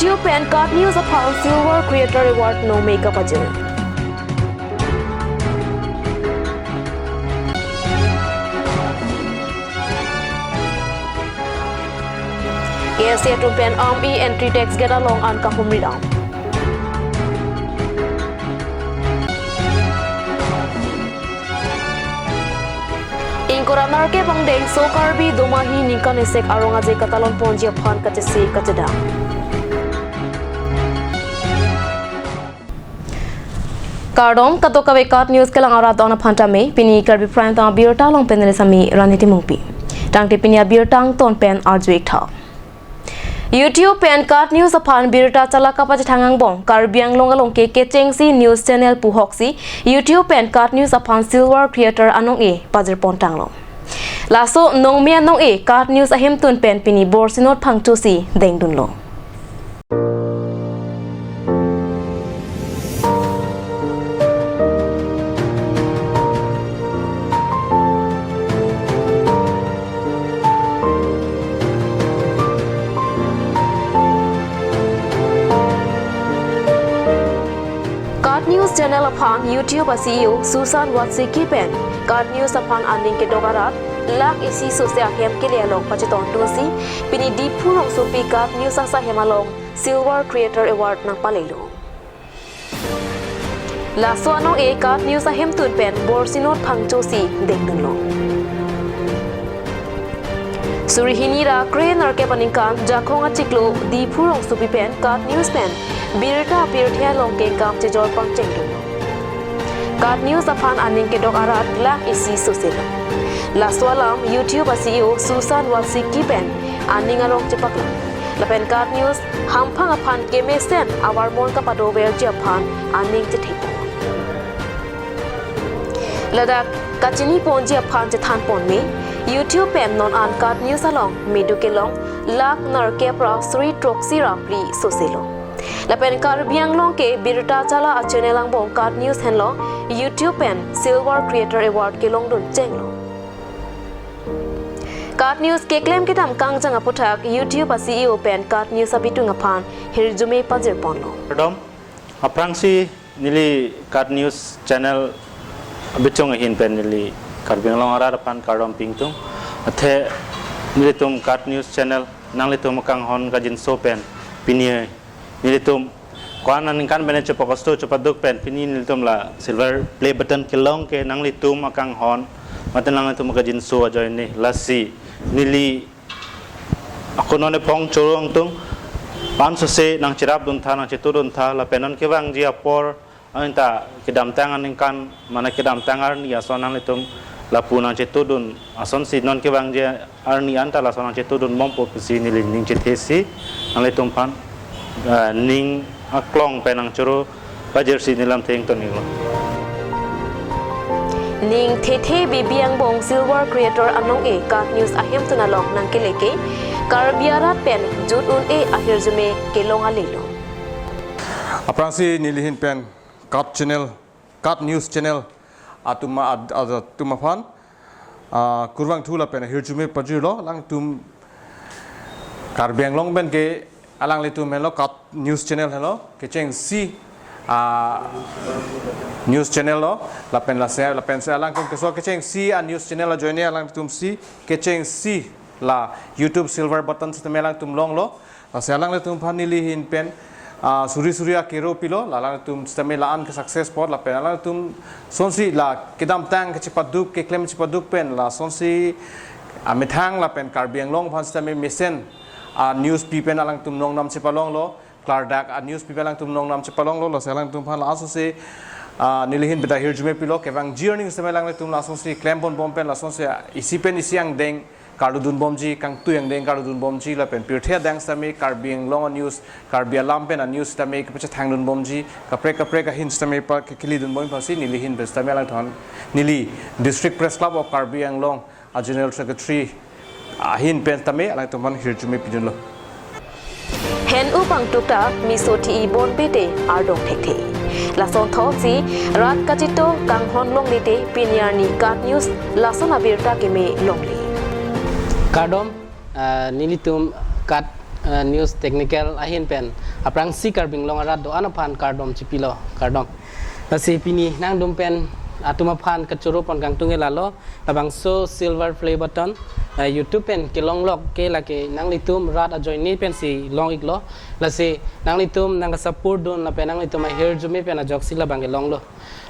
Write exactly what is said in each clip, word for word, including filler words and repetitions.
YouTube pen KAT News aphan Silver Creator Award nongme kapajir. KSA atum pen army entry tax gate along an kahumri dam. Ingkoi ra nerkep angdengso Karbi Domahi ningkan isek arong aje katalon ponji aphan kachesi kachedam. Kardom, kadokave KAT News kelang arat don aphan tame, pini Karbi Prime Time abirta along panelist ami Rani Timungpi. Tangte pini abirta angton pen arju-ik tha. YouTube pen KAT News aphan birta chala kapachethang angbong, Karbi Anglong along ke kechengsi news channel puhoksi, YouTube pen KAT News aphan Silver Creator anong-e pajirpon tanglo. Laso nongme anong-e KAT News ahemtun pen pini Borsinot Phangchosi dengdunlo. KAT News Channel aphan YouTube a-C E O Susan Watsiki pen KAT News aphan aning kedok arat lakh isi sose ahem kele along pachetongdunsi, pini Diphu rongsopi KAT News asahem along Silver Creator Award nangpalelo. Laso anong-e KAT News ahemtun pen Borsinot Phangchosi dengdunlo. Suri hini ra kre nerkep aningkan Jakhong achiklo Diphu rongsopi pen KAT News pen birta apirthe along kengkam chejor pangchengdunlo. KAT News aphan aning kedok arat lakh isi soselo. Laso alam YouTube a-C E O Susan Watsiki pen aning arong chepaklang. Lapen KAT News hamphang aphan kemesen avarmon kapadoverji aphan aning chethepon. Ladak kachiniponji aphan chethanpon me, YouTube pen non an KAT News along medu kelong lakh nerkep ra suri throksi ra phli soselo. Lapen Karbi Anglong ke birta chala a-channel angbong KAT News henlo YouTube pen Silver Creator Award kelongdun chenglo. KAT News keklem kedam kangjang aputhak YouTube a-C E O pen KAT News abitung aphan hirjume pajirponlo. Kardom, aphrangsi neli KAT News Channel abitung ahin pen neli Karbi Anglong arat aphan kardom pingtung. Athe nelitum KAT News Channel nanglitum akanghon kajinso pen pini nelitum ko-an aningkan pen chepakosto chepaduk pen pini nelitum la silver play button kelong ke nanglitum akanghon mate nanglitum akajinso ajoine, lasi neli ako non ephong choro angtung pansose nangcherapdun tha, nangchetudun tha, lapen non kevangji apor, ang ta kedamtang aningkan, mane kedamtang arni ason nanglitum lapu nangchetudun asonsi non kevangji arni anta lason nangchetudunbompo pusi neli ning chethesi nanglitum aphan, eh, ning aklong pen nangchoro pajirsi neli lamthe ington-iklo. Ning thethe bibi angbong Silver Creator anong-e KAT News ahemtun along nangkele ke Karbi arat pen jut un-e ahirjume kelong alelo. Aphrangsi neli ahin pen KAT Channel, KAT News Channel atum a-, ad-, ad-, atum aphan, ah, kurvangthu lapen hirjume pajirlo. Alangtum Karbi Anglong pen ke alanglitum henlo KAT News Channel henlo, kechengsi, ah, news channel lo, lapen lasi, lapensi alangtum keso kechengsi a-news channel ajoine alangtumsi kechengsi la YouTube silver button sitame alangtum longlo. Lasi alanglitum aphan neli ahin pen, ah, suri suri akero pilo, la alangtum sitame la-an ke success apot, lapen alangtum asonsi la kedamtang kechepaduk, keklem chepaduk pen, la asonsi amethang lapen Karbi Anglong aphan sitame mesen a-news pi pen alangtum nongnam chepalonglo, klardak a-news pi pen alangtum nongnam chepalonglo, lasi alangtum aphan la asonsi, ah, neli ahin pen ta hirjume pilo, kevangji arni sitame alangtum la asonsi klembom bom pen, la asonsi isi pen isi angdeng kardodunbomji, kangtui angdeng kardodunbomji, lapen pirthe adang sitame Karbi Anglong a-news, Karbi alam pen a-news sitame kepachethangdunbomji, kaprek kaprek ahin sitame pa kekelidunbom aphansi neli ahin pen sitame alangtum aphan, neli District Press Club of Karbi Anglong a-General Secretary ahin pen sitame alangtum aphan hirjume pidunlo. Hen-u pangtuk ta miso thi-i bonpe te ardong thekthe. Lason thotsi rat kachito kanghon longle te pini arni KAT News lason abirta keme longle. Kardom, ah, nelitum KAT uh, news technical ahin pen aphrangsi Karbi Anglong arat do-an aphan kardom chipilo, kardom. Lasi pini nangdum pen atum aphan kachoro pon kangtung ke lalo, labangso silver play button, uh, YouTube pen kelonglok ke lake nanglitum rat ajoine pensi long-iklo. Lasi nanglitum nangkasupport dun lapen nanglitum ahirjume pen ajoksi labang kelonglo.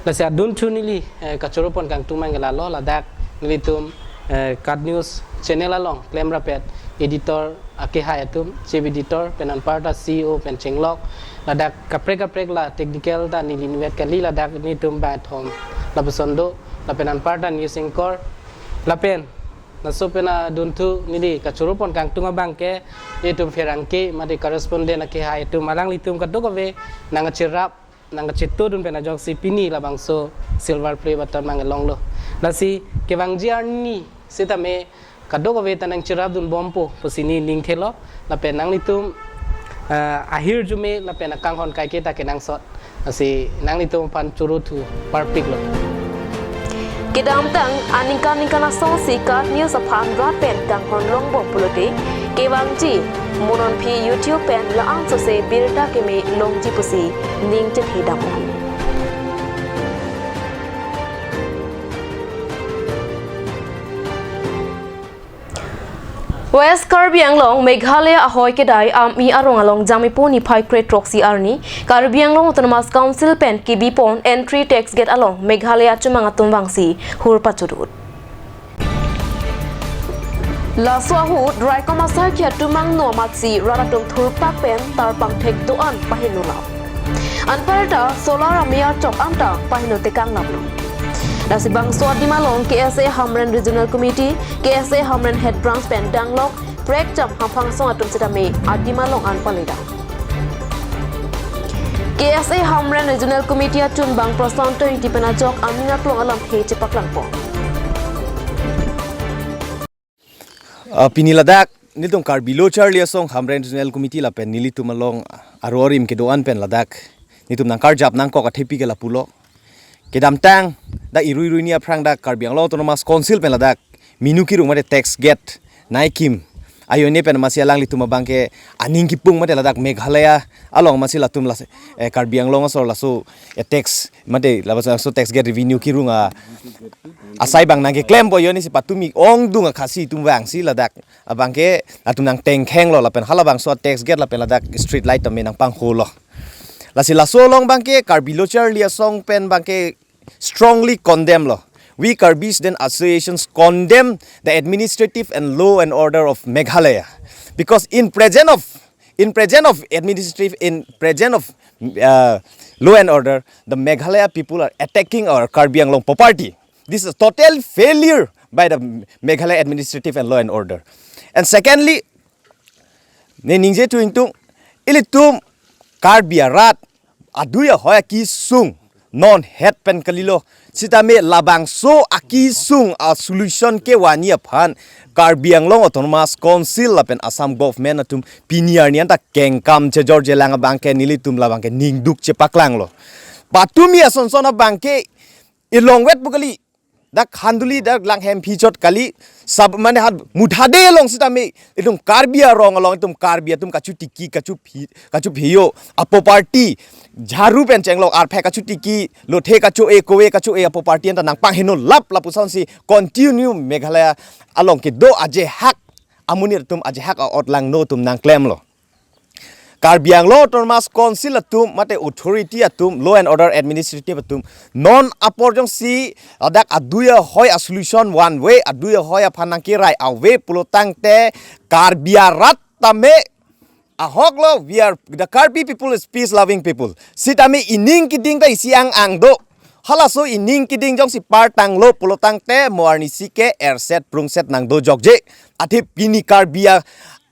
Lasi adunthu neli, eh, kachoro pon kangtung abang ke lalo, ladak nelitum, eh, KAT News channel along klemrap-et editor akehai atum, chief editor pen anparta C E O pen chenglok, ladak kaprek kaprek la technical ta neli inutvet kali, ladak nelitum bangkethom lapuson do, lapen anparta news anchor, lapen laso pen adunthu neli kachoro pon kangtung abang ke nelitum pherangke mate correspondent akehai atum, alanglitum kadokave nangkacherap nangkachito dun pen ajoksi pini labangso silver play button abang kelonglo. Lasi kevangji arni sitame kadokave ta nangcherap dunbompo pusi neli ning thelo, lapen nanglitum, ah, ahirjume lapen akanghon kaike ta kenangsot. Lasi nanglitum aphan choro thu parpiklo. Kedamtang aningkan ningkan asonsi KAT News aphan rat pen kanghon longbom pulote, kevangji mo non aphi YouTube pen la-an sose birta keme longji pusi ning chethe dam-o. West Karbi Anglong, Meghalaya ahoi kedai Amei arong along Jangmipo niphai kre-throksi arni Karbi Anglong Autonomous Council pen kebi pon entry tax gate along Meghalaya chomang atum vangsi hur pachorut. Laso ahut raikom asaikhi atum angno amatsi rat atum thurpak pen tarpang thek do-an paheno lap. Anparta solar amei archok anta paheno tekang laplo. Lasi bangso adim along K S A Hamren Regional Committee, K S A Hamren Head Branch pen danglok prekjam hamphang asong atum sitame adim along an paledam. K S A Hamren Regional Committee achunbang Prasanto Ingti pen ajok aning aklong alamthe chepaklangpo. Ah, pini ladak nelitum Karbi Lo Charli Asong Hamren Regional Committee lapen nelitum along aro arim kedo-an pen ladak nelitum nangkarjap nangkok athepi ke lapulo. Kedamtang dak irui irui ni aphrang dak Karbi Anglong Autonomous Council pen ladak minu kirung mate tax gate nangkekim ajoine pen amatsi alanglitum abang ke aning kipung mate ladak Meghalaya along amatsi latum las-, eh, Karbi Anglong asor laso, eh, tax mate laso tax gate revenue kirung a asai abang nangkeklempo ajoine si patumi ongdung akhasi atum vangsi ladak abang ke atum nangtengkhenglo lapen halabangso tax gate lapen ladak street light tame nangpangholo. Lasi laso along abang ke Karbi Lo Charli Asong pen abang ke strongly condemn lo. We Karbi Student Associations condemn the administrative and law and order of Meghalaya, because in present of, in present of administrative, in present of, uh, law and order, the Meghalaya people are attacking our Karbi Anglong property. This is a total failure by the Meghalaya administrative and law and order. And secondly, ne ningje thu ingtung, ilitum Karbi arat adui ahoi akisung non het pen kalilo. Sitame labangso akisung a solution kevangji aphan Karbi Anglong Autonomous Council lapen Assam government atum pini arni anta kengkam chejor jelang abang ke nelitum labang ke ningduk chepaklanglo. Patumi asonson abang ke ilongvet pu kali, dak Khanduli, dak Langhem phichot kali, sab mane hat muthade along sitame itum Karbi arong along itum Karbi atum kachutiki, kachuphi, kachuphiyo a property, jharu pen chenglok arphek kachutiki, lothe kacho-e, kove kacho-e a property anta nangpangheno lap lapuson si continue Meghalaya along kedo ajehak amonit atum ajehak a-ot langno atum nangklemlo. Karbi Anglong Autonomous Council atum mate authority atum, law and order administrative atum non apor jongsi ladak adui ahoi a solution one way, adui ahoi aphan nangkirai ave pulo tangte Karbi arat tame ahok lo, we are the Karbi people is peace loving people. Sitame ining keding ta isi ang ang do. Halaso ining keding jongsi partanglo pulo tangte mo arnisi ke erset prungset nangdo jokje. Athe pini Karbi a-,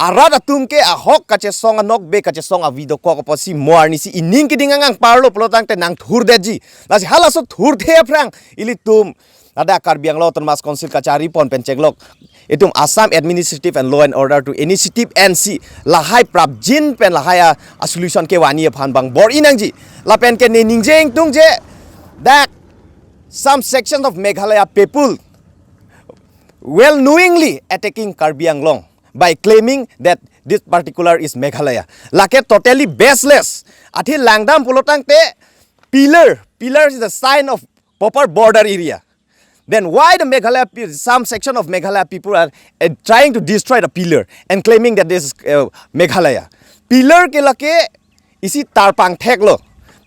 arat atum ke ahok kachesong anokbe kachesong avi dokok apotsi mo arnisi ining keding ang ang parlo pulo tangte nangthurdetji. Lasi halaso thurthe aphrang ilitum ladak Karbi Anglong Autonomous Council kachari pon pen chenglok itum Assam Administrative and Law and Order to initiative and si lahai prapjin pen lahai a, a solution kevangji aphan bang bor-i nangji. Lapen ke ne ningje ingtung je dak some section of Meghalaya people well knowingly attacking Karbi Anglong. by claiming that this particular is Meghalaya. Lake totally baseless. Athe langdam pulo tangte pillar, pillar is the sign of proper border area. Then why the Meghalaya, pe- some section of Meghalaya people are uh, trying to destroy the pillar and claiming that this is uh, Meghalaya? Pillar ke lake isi tarpang thek lo.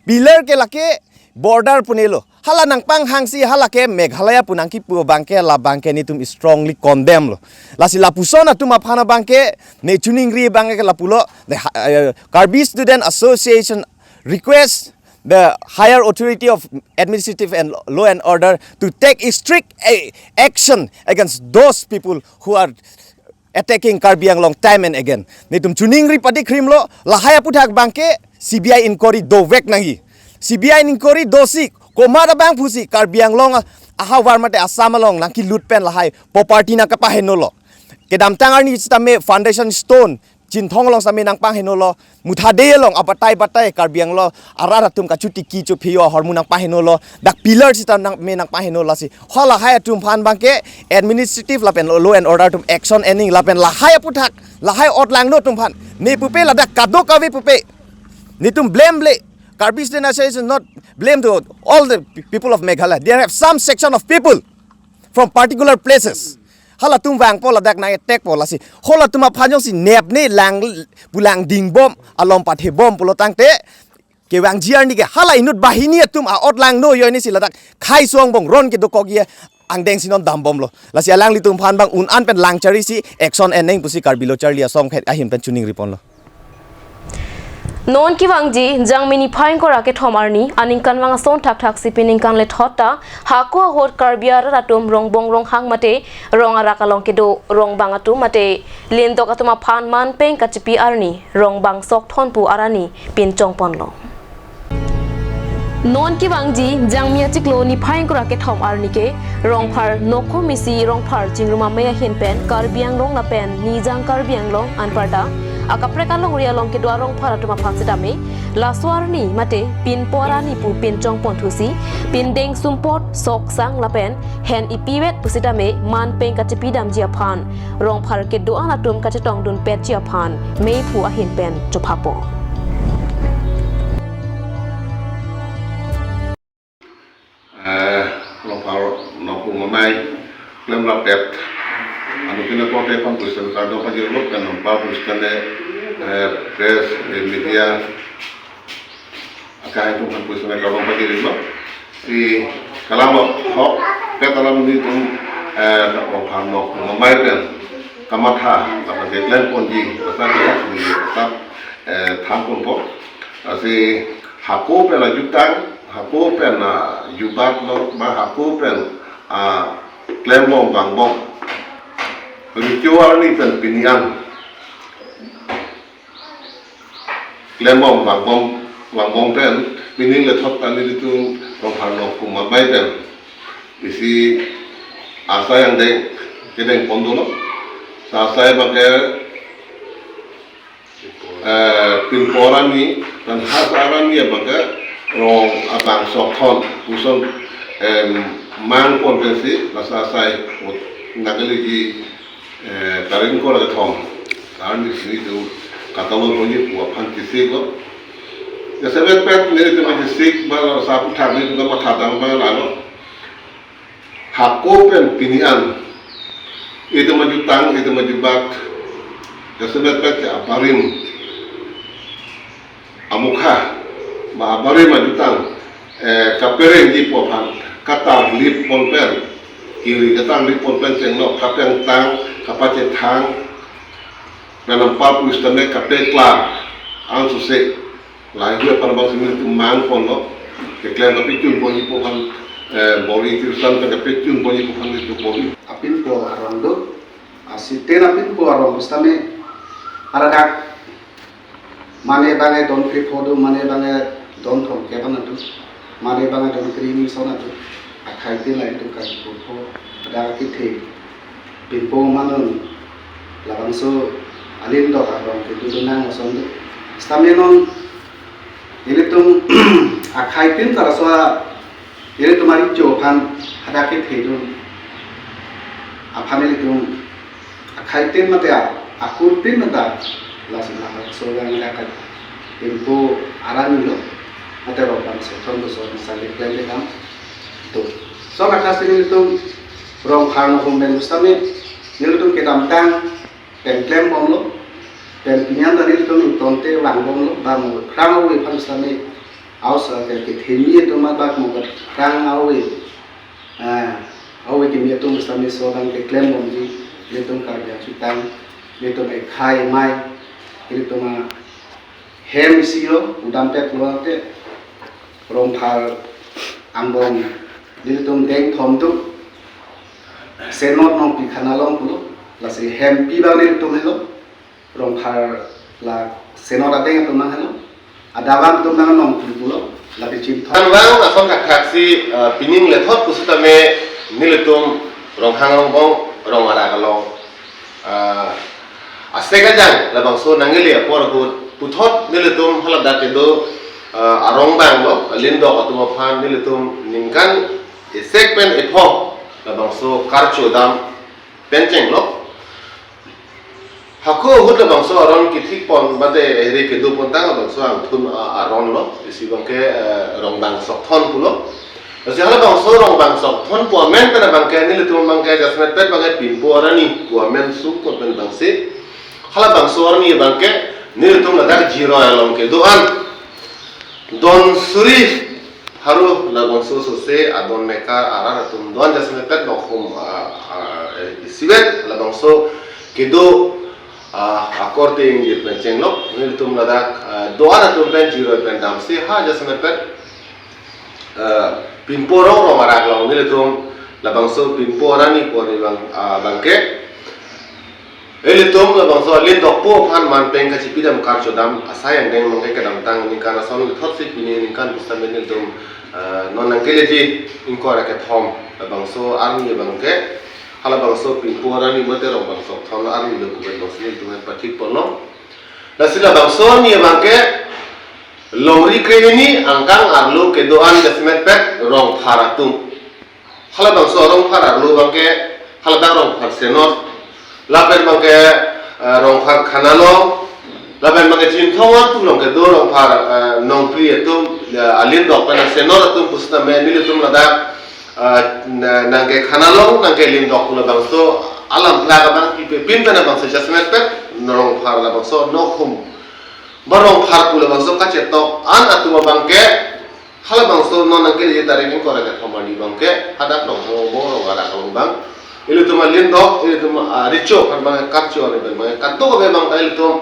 Pillar ke lake border pu ne lo. Hala nangpanghangsi hala ke Meghalaya pu nangkipu abangke labangke netum strongly condemn lo. Lasi lapuson atum aphan abangke ne choningri abangke lapulo. The uh, Karbi Student Association request the higher authority of administrative and law and order to take a strict a- action against those people who are attacking Karbi Anglong time and again. Netum choningri padi krim lo, lahai aputhak abangke C B I inquiry dovek nangji. C B I inquiry dosi, komat abang pusi Karbi Anglong ahavar mate Assam along nangkilut pen lahai property nangkapaheno lo. Kedamtang arni sitame foundation stone Chinthong along sitame nangpaheno lo, Muthade along abatai batai Karbi Anglong arat atum kachotiki chopheyo ahormu nangpaheno lo, dak pillar sitame nang me nangpaheno lasi. Ho lahai atum aphan abangke administrative lapen law and order atum action ening lapen lahai aputhak, lahai otlangno atum aphan. Ne pupe ladak kadokave pupe. Netum blame le. Karbi Student Association not blame to all the pe- people of Meghalaya. There have some section of people from particular places. Halatum vangpo ladak nang attack po lasi. Halatum aphan jongsi nepne lang pulang dingbom alom pathebom pulo tangte kevangji arni ke hala inut bahini atum a-otlangno ajoine si ladak khai suang bong ron kedokok ye angdeng si non dambom lo. Lasi alanglitum aphan abang un-an pen lang charisi action ening pusi Karbi Lo Charli Asong phet ahin pen choningri ponlo. Non kevangji Jangmi niphai ingkoi ra kethom arni aningkanvang ason thakthak si pi ningkan lethot ta hako ahut Karbi arat atum rongbong ronghang mate rong arak along kedo rongbang atum mate lindok atum aphan manpeng kachipi arni rongbang sok thon pu arni pinchong ponlo. Non kevangji Jangmi achiklo niphai ingkoi ra kethom arni ke Rongphar Nokhom isi Rongphar Chingrum Amei ahin pen Karbi Anglong lapen Nijang Karbi Anglong anparta akaprek alongri along kedo a Rongphar atum aphan sitame laso arni mate pinpo arni pu pinchong ponthusi pindeng sumpot sok sang lapen hen ipivet pusitame manpeng kachipi damji aphan Rongphar kedo-an atum kachetongdun petji aphan meiphu ahin pen chophapo. Eh, Rongphar Nokhom Amei klemrap pet. Anuttin akorte aphan pusi kardom pajirlo, pen anpar pusi, eh, press, eh, media akai atum aphan pusi kardom pajirlo. Si kalang lo hok pet alam netum, eh, Rongphar Nokhom Amei pen kamatha lapen keklem ponji, lapen keklem ponji, lapen, eh, than ponpo. Lasi hako pen ajutang, hako pen ajubat lo, ba hako pen, ah, klembom vangbom. Recho arni pen pini an klembom vangbom, vangbom pen, pini lethot ta nelitum Rongphar Nokhom Amei pen isi asai angdeng kedeng pon dolo. Sa asai abangke, eh, pinpo arni, pen hasa arni abangke rong abang sok thon puson, em, mang pon pensi, laso asai ut nangkeleji, eh, tarik ingkoi ra kethom arni si netum katalon ponji pu aphan chesik lo. Jasemet pet netum kachesik ba laso aputhak netum kamatha tang ba lalo. Hako pen pini an itum ajutang, itum ajubat, jasemet pet ke abarim amokha, ba abarim ajutang, eh, kaperengji pu aphan, katarlip pon pen, kiri katarlip pon pen chenglok, kapangtang, kapachethang, pen anpar pusitame kapeklang, ansose, lahai hui aphan abang si netum mang ponlo, keklem kapechun ponji pu aphan, eh, bor-i tirsan pen kapechun ponji pu aphan netum bor-i. Apinpo arong do, asiten apinpo arong pusitame, aradak mane bang-e don krepho do, mane bang-e don thomkep an do, mane bang-e don kre-ing ison do, akhai tin lahai tum kangpupho, hadak kethe pinpo manun labangso alindok arong kedo do nang ason do. Sitame non ilitum akhai tin ta laso a ilitum arecho aphan hadak kethe dun aphan ilitum akhai tin mate a Akur tin mata lasi la so yang lekat info arani lo. Ate Rongbang Sokthon to so sali klem de kam. To. So maka sini tum Rongphar no hum ben sami nelitum kedamtang pen klembomlo. Pen pini an ta nelitum ingtonte vangbomlo. Bang krang awi aphan sami aus ke kethemi atum abak mo krang awi. Ah, awi kimi atum sami so abang ke klembomji, nelitum Karbi Anchot tang, nelitum ekhai mai, nelitum ahem isi lo, udam pet lo te, Rongphar angbong, nelitum dengthom tu, senot nongpi khana along pulo, lasi hempi abang nelitum helo, Rongphar la senot adeng atum nang helo. Adavang atum nang nongpi pulo. Lapen chinthon. Anvang ason kathak si, eh, pining lethot pusitame nelitum Ronghang Rongbong Rong Arak along, eh, asek ajang labangso nangkele apor ahut puthot nelitum haladak kedo, eh, arongbang lo, lindok atum aphan nelitum ningkan isek pen ipho labangso karcho dam pen chenglo. Hako ahut labangso aron kethik pon bate ere kedo pon tang labangso angthun, a, aron lo, isi abangke, eh, Rongbang Sokthon pulo. Lasi halabangso Rongbang Sokthon pu amen pen abangke nelitum abangke jasemet pet abangke pinpo arani pu amen sungkot pen abangsi. Halabangso arni abangke nelitum ladak Jiroi along kedo-an don suri pharo labangso sose adon mekar arat atum don jasemet pet nokhum, ah, ah, eh, isivet labangso kedo, ah, akorte ingjir pen chenglok nelitum ladak, ah, do-an atum pen Jiroi pen damsi ha jasemet pet, ah, pinpo rong Rong Arak along nelitum labangso pinpo arani pu arni abang, ah, abangke ilitum labangso alindokpo aphan manpeng kachipidam karcho dam asai angdeng abangke kedamtang ningkan ason lethot si pini ningkan pusitame nelitum, eh, non nangkeleji ingkoi ra kethom labangso arni abangke halabangso pinpo arni mate Rongbang Sokthon arni lo pu pen abangsi nelitum pathik ponlo. Lasi labangso arni abangke longri krehini angkang arlo kedo-an jasemet pet Rongphar atum. Halabangso Rongphar arlo abangke, haladak Rongphar senot, lapen abangke, eh, Rongphar khana along, lapen abangke Chinthong atum along kedo Rongphar, eh, nongpi atum, eh, alindok pen senot atum pusitame nelitum ladak, eh, na-, nangke khana along, nangke lindok labangso alam plak abang pipe pin pen abangso jasemet pet, Rongphar labangso nokhum. Ba Rongphar pu labangso kachetok an atum abangke, halabangso non nangkeleji tarik ingkoi ra kethom arni abangke hadak Ronghang Rongbong Rong Arak along abang ilitum alindok, ilitum, ah, recho aphan abang karcho arni pen abang kadokave abang ta ilitum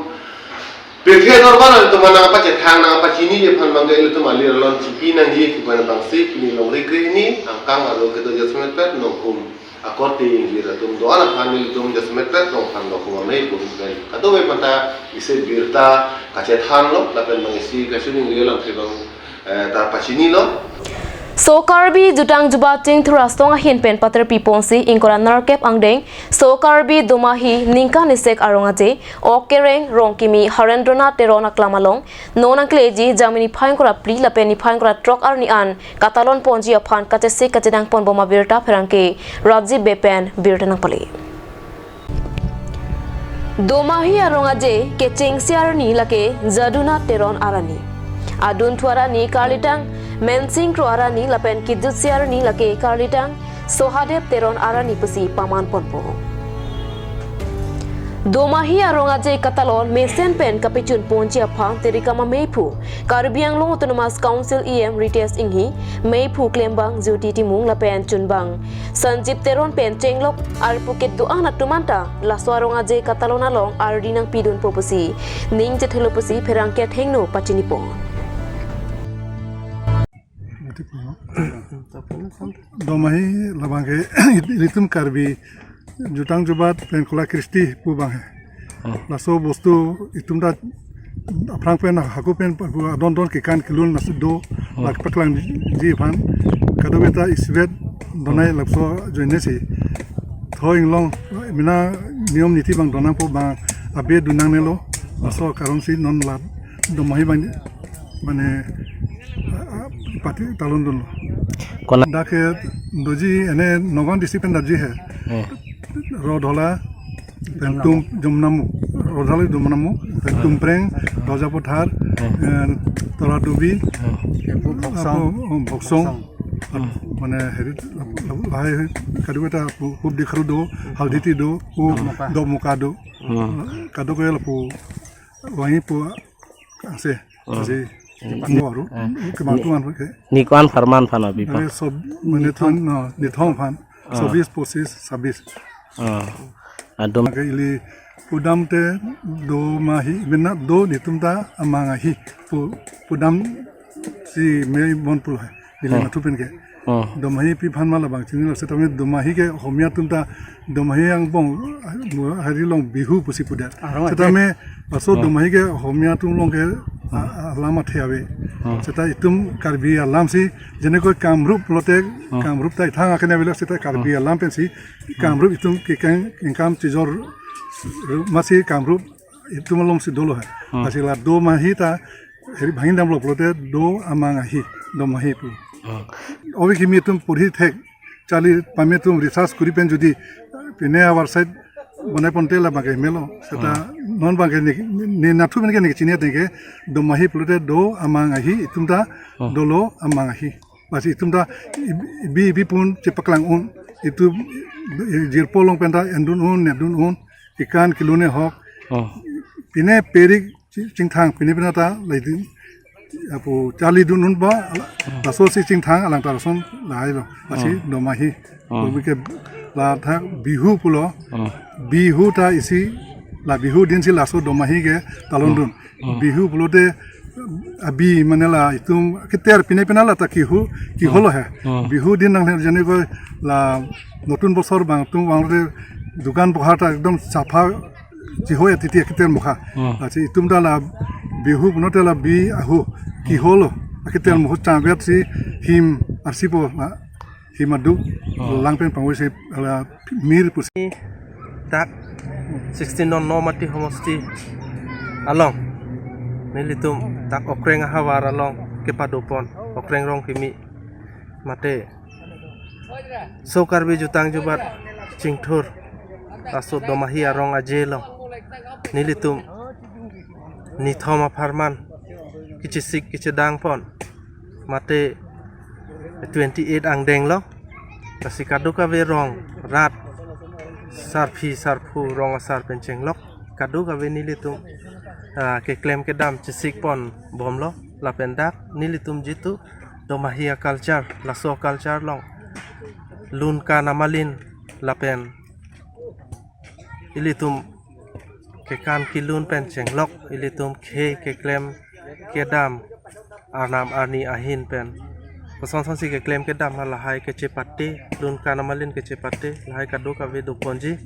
pirthe dorbar ilitum nangpachethang nangpachiniji aphan abangke ilitum alir alon chipi nangji pu pen abangsi pini longri krehini angkang arlo kedo jasemet pet nokhum akorte ingjir atum do-an aphan nelitum jasemet pet Rongphar nokhum amei pu pen kadokave aphanta isi birta kachethanlo lapen abang isi kachiningri alamthe abang, eh, ta pachinilo. So Karbi jutang jubat Chingthur Asong ahin pen paterpi ponsi ingkoi ra nerkep angdeng So Karbi Domahi ningkan isek arong aje ok kereng Rongkimi Harendranath Teron aklam along non nangkeleji Jangmi niphai ingkoi ra phli lapen niphai ingkoi ra throk arni an katalon ponji aphan kachesik kachedang ponbom abirta pherangke Rajiv Bey pen birta nangpale. Domahi arong aje kechengsi arni lake Jadunath Teron arni. Adunthu arni karlitang Mensing Kro arni lapen kejutsi arni lake karlitang Sohadev Teron arni pusi paman ponpo. Domahi arong aje katalon mesen pen kapechun ponji aphan terikam ameiphu Karbi Anglong Autonomous Council E M Ritesh Enghi, meiphu klembang Jyoti Timung lapen chunbang Sanjib Teron pen chenglok arpu kedo-an atum anta laso arong aje katalon along ardi nangpidunpo pusi ning chethelo pusi pherangke athengno pachinipon. Domahi labangke ilitum Karbi jutang jubat pen kola kristi pu abang he. Hmm. Laso bostu itum ta aphrang pen hako pen adon don kekan kelun laso do, hmm, lake paklangji aphan kadokave ta isivet donai laso ajoine si tho inglong mena niyom niti abang donnangpo abang abe dunnangnelo laso karon si non la Domahi abang mane, ah, ah, pati talon dunlo. Kona? Dak ke doji ene Nagaon district pen doji he. Hmm. Ro Dhola, pen Tum Jomnamu. Rodhali do manamo, Tumpreng, Rajapathar, eh, Toradubi, Boksong. Apo, oh, Boksong. Mane heri, lahai, kadokave ta pu, Hubdi Kharo do, Halditi do, pu, Domoka. Domoka do. Kadokave lapu, wahi pu, ase, ase, baru, kemang tuan ke. Ni ko-an apharman aphan abi pa? Are sob, mane thon, no, nithom aphan, sobis, posis, sabis. Ah, adum. Ke ili pudam te Domahi, bina do netum ta amang ahi. Pu-, pudam si me bon pulo hai. Ili mathu pen ke. Domahi pi aphan ma labang chinilo, setame Domahi ke Ohomia atum ta Domahi angbong, hari along Bihu pusi pudet. Setame laso Domahi ke Ohomia atum along ke, a, a, alam athe ave. Seta itum Karbi alam si, jenekoi Kamrup lote, Kamrup ta ithang akan ave lo, seta Karbi alam pensi Kamrup itum kekeng income chijor masi Kamrup itum along si dolo hai. Lasi la Domahi ta heri bhangin damlo pulote do amang ahi, Domahi pu. Obi kimi itum purhi thek, charli pame atum research kuri pen jodi pine our side bonai ponte labang ke melo. Seta non abang ke ne, ne nathu pen ke ne chini ateng ke Domahi pulote do amang ahi, itum ta dolo amang ahi. Lasi itum ta ibi, ibi pun chepaklang un. Itum jirpo along pen ta endun un, nedun un. Kekan kelun ahok. Pine perik chi-, chingthang, pine pine ta laidin. Apo charli dun un ba, laso si chingthang alang ta lason lahai lo. Lasi Domahi. Obi ke la thak Bihu pulo. Bihu ta isi la Bihu din si laso Domahi ke talon dun. Bihu pulote abi mane la itum keter pine pine la ta kihu, kiholo hai. Bihu din nang jenekoi la notun bosor abang atum abang te dukan pohar ta ekdom sapha chiho ya titi keter mukha. Lasi itum ta la Bihu pulote la bi ahu kiholo keter mukha chambet si him arsipo la him aduk lang pen pangoi si la mir pusi. Dak sixteen non Nomati homosti along nelitum dak Okreng ahavar along kepado pon Okreng rong kimi mate so Karbi jutang jubat chingthur laso Domahi arong aje along nelitum nithom apharman kechesik kechedang pon mate twenty eight angdeng lo. Lasi kadokave rong rat sarpi sarpo rong asar pen chenglok kadokave nelitum, ah, keklem kedam chesik pon bomlo lapen dak nelitum jitu Domahi aculture laso culture along lun kan amalin lapen ilitum kekan kelun pen chenglok ilitum khei keklem kedam arnam arni ahin pen koson son si keklem kedam halahai kechepate lun kan amalin kechepate lahai kadokave do ponji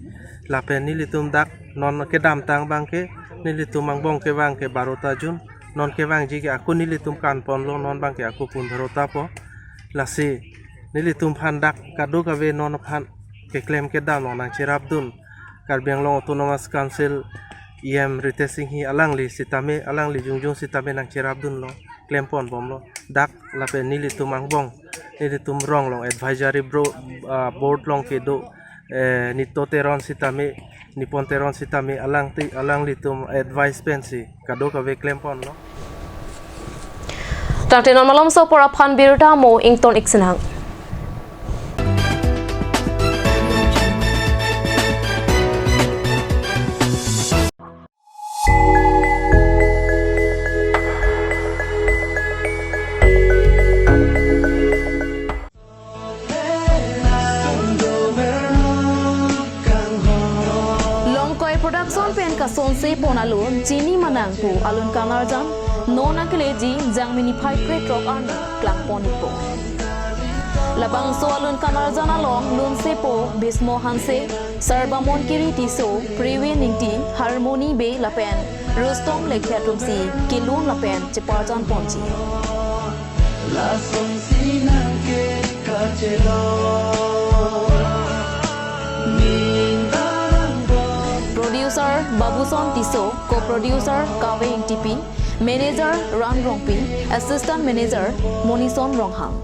lapen nelitum dak non kedamtang abang ke nelitum angbong kevang ke barota jun non kevangji ke ako nelitum kan ponlo non abang ke ako pun barota po lasi nelitum aphan dak kadokave non aphan keklem kedam along nangcherapdun Karbi Anglong Autonomous Council E M Ritesh Enghi alangli sitame alangli jongjong sitame nangcherapdunlo klem pon bomlo dak lapen nelitum angbong nelitum rong along advisory bro, ah, board along kedo eh, Nito Teron sitame Nipon Teron sitame alang ti alanglitum advice pensi kadokave klem ponlo. Tangte non malomso apor aphan birta mo ington iksinang. Longkoi Production pen kasonse pon alun Chini Manang pu alun kanarjan non akeleji Jangmi niphai krethrok arni klang pon ikpo. Labangso alun kanarjan along lunsepo Bismo Hanse, Sarbamon Kiri Tisso, Priwin Ingti, Harmony Bey lapen Rustom Lekhia atumsi kelun lapen cheparjan ponji. Lasonsi nangke kachelo. Ning darang bo. Producer Babuson Tisso, co-producer Kave Ingtipi, manager Ran Rongpi, assistant manager Monison Ronghang.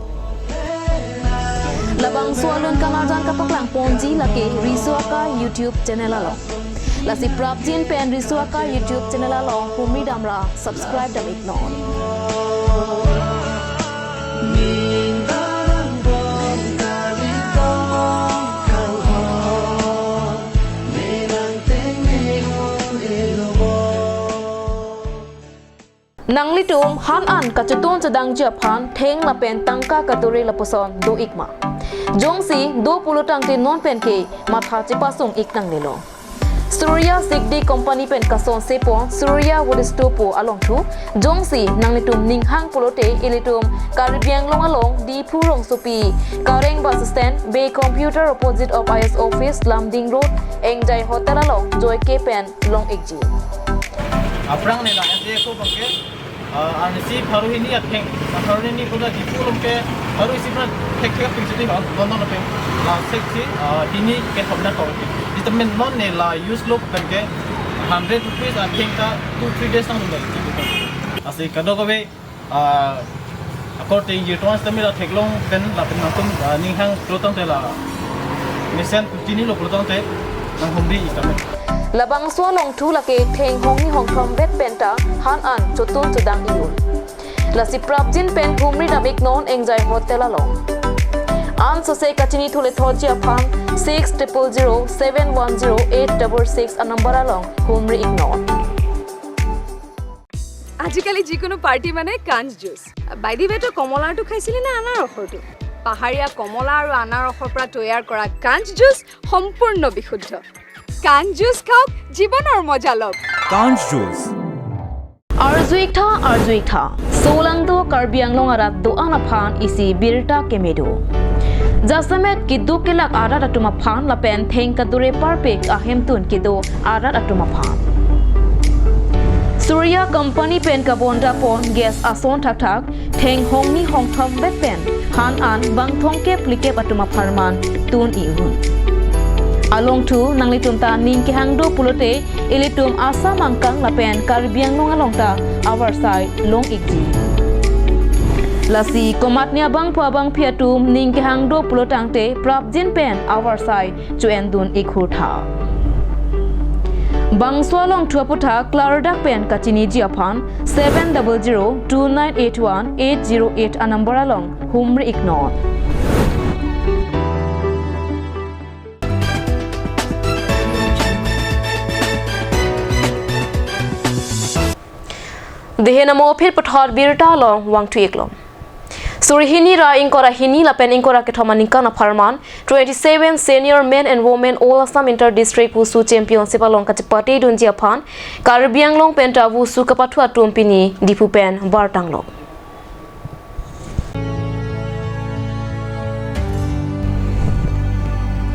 Labangso alun kanarjan kapaklang ponji lake Riso Akai YouTube channel along. Lasi prapjin pen Riso Akai YouTube channel along humri damra subscribe dam iknon. Nanglitum han an kachetun chedangji aphan theng lapen tangka kadure lapuson do ikma? Jongsi do pulo tangte non penke matha chepasung ik nangnelo. Surya Sikdi Company pen kasonse pon Surya Wood Store pu along thu, jongsi nanglitum ninghang pulote ilitum Karbi Anglong along Diphu rongsopi Kareng bus stand, Bey Computer opposite of I S office, Lumding Road, Engjai Hotel along joike pen long ikji. Aphrang nela N J S O abangke, ah, arnisi pharo hini atheng, ah, pharo hini koda Diphu along ke, pharo isi pra thek thek ping sini non, non non pe, la sek si, ah, hini ke hobna kau ke. Di temen non nela use lo pen ke hundred rupees atheng ta two three days nang nunga. Lasi kadokave, ah, according to tomas temi la theklong pen lapen nangtum, ah, ninghang pulo tangte la mesen chini lo pulo tangte nanghumri ik tame. Labangso along thu lake theng hongni hongthom vet penta han an chotun chodang iyun. Lasi prapjin pen humri dam iknon Engjai Hotel along. Ansose kachini thule thoji aphan six triple zero seven one zero eight double six a number along humri iknon. আজিকালি যিকোনো পাৰ্টি মানে কাঞ্চ juice. By the ৱে, তই কমলাৰটো খাইছিলি নে আনাৰসৰটো? পাহাৰীয়া কমলা আৰু আনাৰসৰ পৰা তৈয়াৰ কৰা কাঞ্চ জুচ সম্পূৰ্ণ বিশুদ্ধ। কাঞ্চ জুচ খাওক, জীৱনৰ মজা লওক। Kanch juice. Arju ik tha, arju ik tha. Solangdo Karbi Anglong arat do-an aphan isi birta keme do. Jasemet keduk kelak arat atum aphan lapen theng kadure parpik ahemtun kedo arat atum aphan. Surya Company pen kabonda pon gas ason thakthak, theng hongni hongthom vet pen han an bang thongkep phlikep atum apharman tun ihun. Along thu nanglitum ta ning kehang do pulote ilitum Assam angkang lapen Karbi Anglong along ta avarsai long ikji. Lasi komatne abangphu abangphi atum ning kehang do pulo tangte prapjin pen avarsai chu-en dun ik hur tha. Bangso along thu aputhak klardak pen kachiniji aphan seven double zero two nine eight one eight zero eight a number along humri iknon. Dehe namo phir pathor birta along vangthu iklom. Suri hini ra ingkoi ra hini lapen ingkoi ra kethom aningkan apharman twenty-seven Senior Men and Women All Assam Inter District Wushu Championship along kachepate dunji aphan Karbi Anglong penta Wushu kapathu atum pini Diphu pen bartanglo.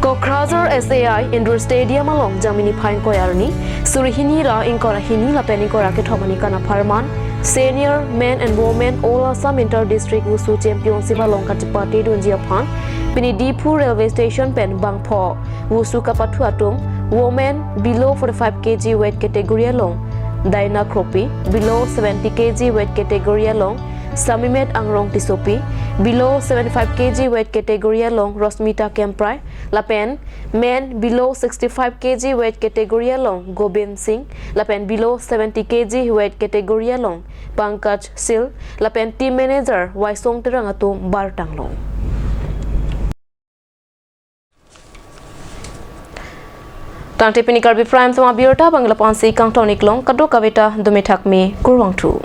Kokrajhar S A I Indoor Stadium along Jamini phai ingkoi arni, suri hini ra ingkoi ra hini lapen ingkoi ra kethom aningkan apharman Senior Men and Women All Assam Inter District Wushu Championship along kachepate dunji aphan pini Diphu Railway Station pen bangpho Wushu kapathu atum, women below forty-five K G weight category along Daina Kropi, below seventy K G weight category along Samimet Angrong Tissopi, below seventy-five K G weight category along Rosmita Kemprai, lapen men below sixty-five K G weight category along Gobind Singh, lapen below seventy K G weight category along Pankaj Sil, lapen team manager Waisong Terang atum bartanglo. Tangte pini Karbi Prime Time abirta abang lapu-an si kangton iklong, kadokave ta dome thakme, kurvangthu.